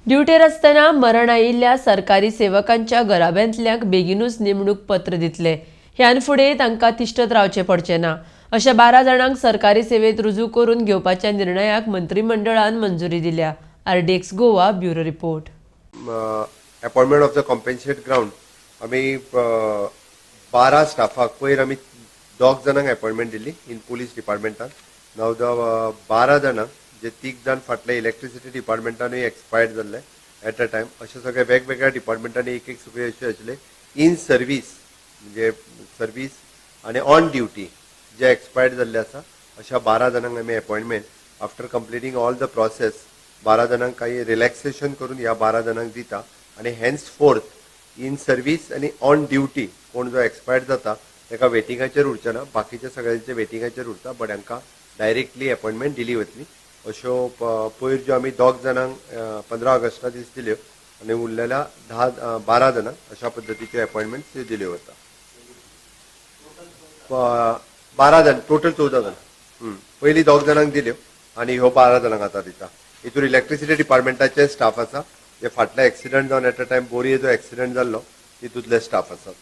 ड्युटेर आसतना मरण आयिल्ल्या सरकारी सेवकांच्या घराब्यांतल्यांक बेगिनूच नेमणूक पत्र दितले. ह्यान फुडें तांकां तिश्टत रावचें पडचें ना. अशा 12 जाणांक सरकारी सेवेत रुजू करून घेवपाच्या निर्णयाक मंत्रिमंडळान मंजुरी दिल्या. RDX Goa, bureau report. Appointment of the compensate ground आमी 12 स्टाफाक, पयर आमी दोग जाणांक अपॉयंटमेंट दिल्ली इन पुलीस डिपार्टमेंटान. नाव the 12 जाणांक, जे तीग जाण फाटले इलेक्ट्रिसिटी डिपार्टमेंटानूय एक्सपायर्ड जाल्ले एट अ टायम, अशे सगळे वेगवेगळ्या डिपार्टमेंटांनी एक एक सगळे अशे आशिल्ले इन सर्वीस, म्हणजे सर्वीस आनी ऑन ड्युटी जे एक्सपायर्ड जाल्ले आसा, अशा 12 जाणांक आमी appointment after completing all the process 12 जाणांक काही रिलॅक्सेशन करून ह्या 12 जाणांक दिता. आनी हेन्स फोर्थ इन सर्वीस आनी ऑन ड्युटी कोण जो एक्सपायर्ड जाता ताका वेटिंगाचेर उरचें ना. बाकीच्या सगळ्यांचे वेटिंगाचेर उरता, बट हांकां डायरेक्टली अपॉयंटमेंट दिली वतली. अश्यो पयर ज्यो आमी दोग जाणांक 15 ऑगस्टा दीस दिल्यो आनी उरलेल्या 10 12 जाणांक अशा पद्दतीच्यो अपॉयंटमेंट दिल्यो वता. 12 जाण, टोटल 14 जाण. पयलीं दोग जाणांक दिल्यो आनी ह्यो 12 जाणांक आतां दिता. हितून इलेक्ट्रिसिटी डिपार्टमेंटाचे स्टाफ आसा, जे फाटले एक्सिडंट जावन एट अ टायम बोरये जो एक्सिडंट जाल्लो तितूंतले स्टाफ आसात.